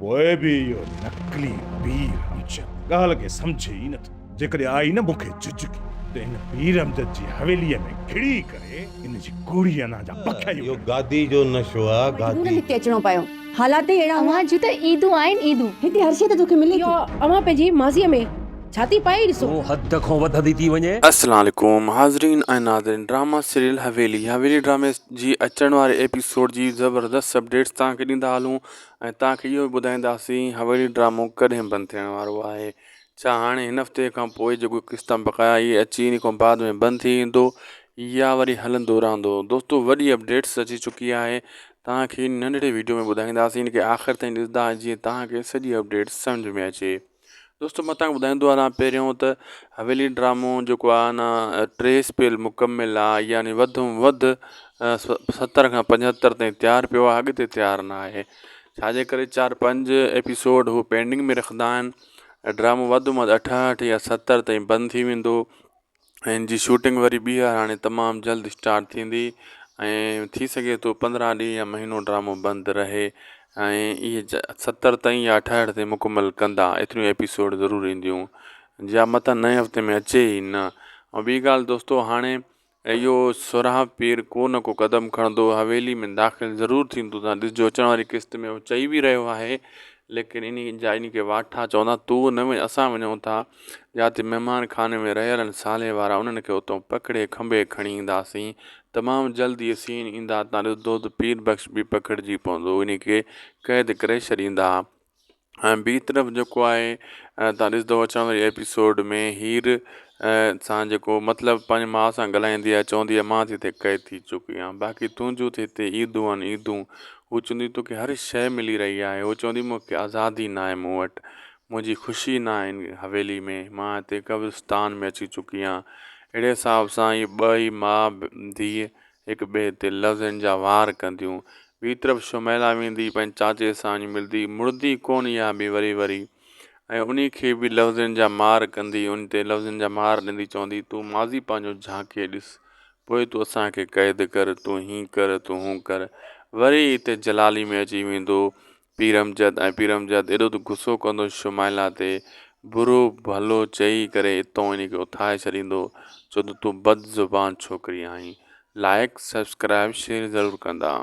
پوء به اهو نقلي پير امجد ڳالهه کي سمجهي ئي نٿو. جيڪڏهن آئي نه مون کي جهجهڪي ته هن پير امجد جي حويليء ۾ گهڙي ڪري هن جي ڪوڙي انا جا پکيا ئي اهو اڏائيندس. گادي جو نشو آ، مجبورن گادي. هتي اچڻو پيو. حالات ئي اهڙا هئا. اوهان جون ته عيدون آهن عيدون. هتي هر شيء ته توکي ملي ٿي. اهو اوهان پنهنجي ماضيء ۾ ڇاتي پائي ئي ڏسو. تون حد کان وڌندي ٿي وڃين. السلام عليڪم حاضرين ۽ ناظرين ڊراما سيريل حويلي حويلي ڊرامي جي اچڻ واري ايپيسوڊ جي زبردست اپڊيٽس توهان کي ڏيندا هلون ۽ توهان کي اهو به ٻڌائينداسين حويلي ڊرامو ڪڏهن بند ٿيڻ وارو آهي ڇا هاڻي هن هفتي کان پوء جيڪو قسطا بقايا اهي اچي ان کان بعد ۾ بند ٿي ويندو يا وري هلندو رهندو دوستو وڏي اپڊيٽس اچي چڪي آهي توهان کي ننڍڙي ويڊيو ۾ ٻڌائينداسين ان کي آخر تائين ڏسندا جيئن توهان کي سڄي اپڊيٽس سمجھ ۾ اچي دوستو مان توهان کي ٻڌائيندو هلان پهريون ته حويلي ڊرامو جيڪو آهي نه ٽي اسپيل مڪمل آهي يعني وڌ ۾ وڌ ستر کان پنجهتر تائين تيار پيو آهي اڳتي تيار نه آهي ڇاجي ڪري چار پنج ايپيسوڊ هو پينڊنگ ۾ رکندا آهن ۽ ڊرامو وڌ ۾ وڌ اٺهٺ يا ستر تائين بند ٿي ويندو ۽ ان جي شوٽنگ وري ٻيهر هاڻي تمام جلد اسٽارٽ ٿيندي ۽ ٿي سگهي ٿو پندرهن ڏينهن يا مهينو ڊرامو بند رهي ۽ اهي ستر تائين يا اٺهٺ تائين مڪمل ڪندا ايتريون ايپيسوڊ ضرور اينديون يا متان نئين هفتي ۾ اچي ئي نه ۽ ٻي ڳالهه دوستو هاڻي اهو سهراب پير ڪو نه ڪو قدم کڻندو حويلي ۾ داخل ضرور ٿيندو تان ڏسجو اچڻ واري قسط ۾ هو چئي به رهيو آهي ليڪن انهي جا انهي کي واٺا چوندا تون نه وڃ اسان وڃون ٿا جاتي مهمان خاني ۾ رهيل آهن صالح وارا انهن کي اتان پڪڙي کنڀي کڻي اينداسين تمام جلد اهي سين ايندا تان ڏسندو ته پير بخش به پڪڙجي پوندو انهي کي قيد ڪري ڇڏيندا ۽ ٻي طرف جيڪو آهي تان ڏسندو اچڻ واري ايپيسوڊ ۾ هير سان جيڪو مطلب پنهنجي ماء سان ڳالهائيندي آهي چوندي آهي مان ته هتي قيد ٿي چڪي آهيان باقي تنهنجون ته هتي عيدون آهن عيدون هو چوندي توکي هر شيء ملي رهي آهي هو چوندي مونکي آزادي ناهي مون وٽ منهنجي خوشي ناهي هن حويلي ۾ مان هتي قبرستان ۾ اچي چڪي آهيان اهڙي حساب سان اهي ٻئي ماء ڌيء هڪ ٻئي تي لفظن جا وار ڪنديون. ٻي طرف شميلا ويندي پنهنجي چاچي سان وڃي ملندي. مڙندي ڪونه اها به وري وري ۽ انهي کي به لفظن جا مار ڪندي. ان تي لفظن جا مار ڏيندي چوندي تون ماضي پنهنجو جهانڪي ڏس. پوء تون اسان کي قيد ڪر، تون هين ڪر، تون هون ڪر. وري اتي جلالي ۾ اچي ويندو. پير امجد ۽ پير امجد ايڏو ته غصو ڪندو شمائلا تي برو ڀلو چئي ڪري اتون انهي کي اٿائي ڇڏيندو ڇو ته تون بد زبان ڇوڪري آهين لائيڪ سبسڪرائب شيئر ضرور ڪندا.